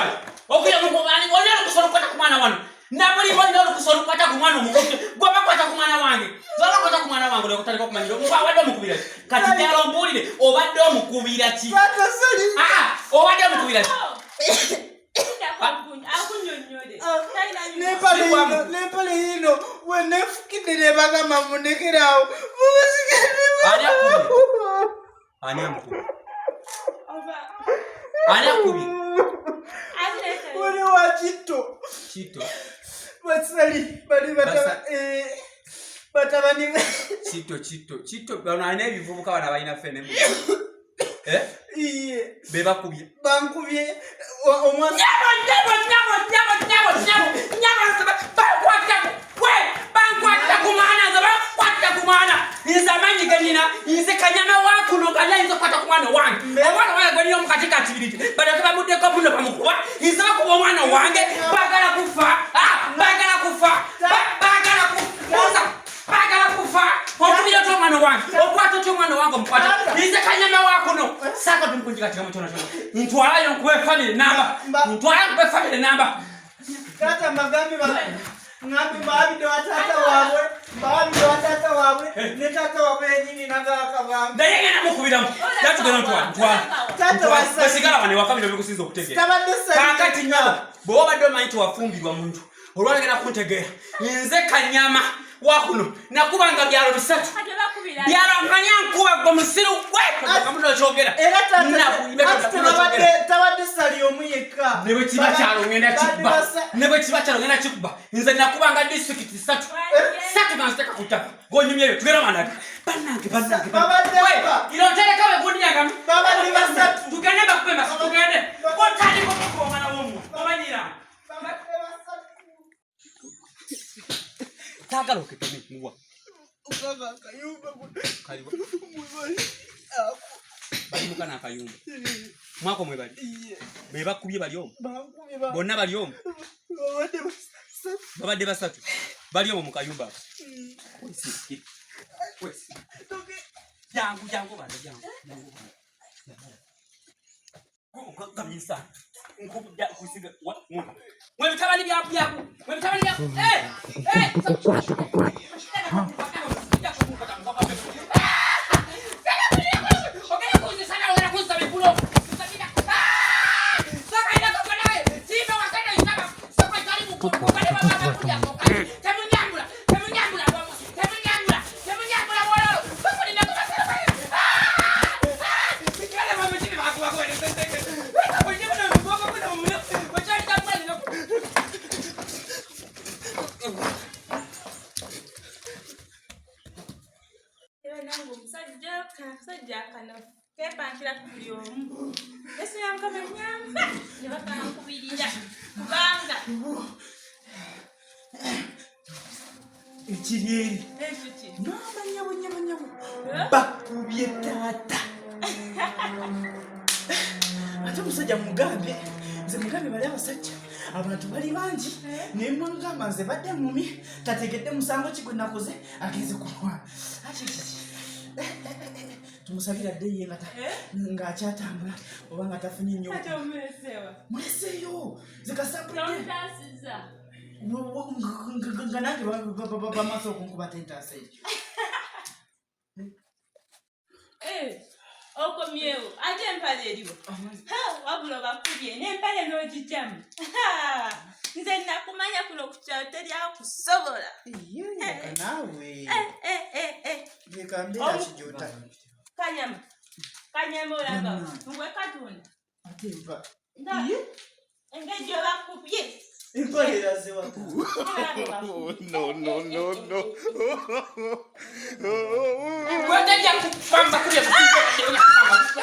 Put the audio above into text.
wano okuya olina olukusa olukwata ku mwana wano nabuli olina olukusa olukwata ku mwana omukutu gwe bakwata ku mwana wange bakwata ku mwana wange olwokutandika okumanyira obadde omukubira ki kati njala ombuulire obadde omukubira ki ah, obadde omukubira ki nempale yino wenefukidde nebagamba munekerawo ani amukubye ani akubye wali wa kitto kitto basali bali eh, batabani kitto kitto kitto bano alina ebivubuka bano abalina fene eh? iye bebakubye bankubye omwana nyabo nyabo nyabo nyabo nyabo nyabo nyabo bankwatira we bankwatira ku mwana nze bankwatira ku mwana nze amanyi genina nze kanyama wakuno nga nayinza okukwata ku mwana wange omwana wange gwenina omukatikati biriti balyoke bamuddeko muno bamukuba nze bakuba omwana wange bagala kufa ah, bagala kufa bagala kufa bagala kufa okubira otya omwana wange okwata otya omwana wange omukwata nze kanyama wakuno saaka tumukunjikatika mukyona kyona ntwalayo nkuba efamire namba ntwalayo nkuba efamire namba Taata mbagambye ngambi mbawabidde wa taata waabwe mbawabidde wa taata waabwe eh. ne taata waabwe yenyini nagakabambi naye ngenda mukubiramu yatugenda ntwala ntwala sigala wano ewaka bino bikusinza okutegeera kakati nyabo bwe wabadde omanyi tewafumbirwa muntu olwalagenda kuntegeera nze kanyama wakuno nakubanga byalo bisatu byalo nkanya nkuba gwe musiru gwe era tabadde sali omu yekka ne bwe kiba kyalo ngenda kikuba ne bwe kiba kyalo ngenda kikuba nze nakubanga disitulikiti satu satu nga nziteka ku ttaka gonyumya ebyo tugenda managa bannange bannange ino ntereka wegundiyaga tugende bakube masi tugende otandika okukuba omwana w'omu omanyira Tagala oketeme muwa. Kaliwa. Bali mukana akayumba. Mwako mwe bali. Be bakubye bali omu. Bonna bali omu. Babadde basatu. Bali omu mu kayumba ako. Wesi. Wesi. Jangu jangu bana jangu. Jangu bana. Kabisa. Nkubya kusiga wa muka. Mwe bitabani bya bya. Mwe bitabani bya. Eh! Eh! Nange omusajja kasajja akanafu kepankira ku buli omu esinga mukama nyamba ne bakankubirira kubanga Ekiri eri maama nyabo nyabo nyabo bakubye taata ate omusajja mugambye nze mugambye bali abasajja abantu bali bangi naye mugamba nze badde mumi tategedde musango ki gwe nakoze agenze kulwana tumusabira dde ye ng'akyatambula oba nga tafunye nnyo muleseeyo zikasapulide nga nange bamaze okunkuba tentaasa eryo eh, okomyewo ate empale eriwo wabula obakubye n'empale n'ogijjamu nze nakumanya kuno ku kyalo teri akusobola naawe eh, eh, leka mbeera kijota kanyama kanyama olaba ngwe katunda ate mpa engeri gyebakubye empale erazewa No, no, no, no. Gwe tajja kupamba kulya.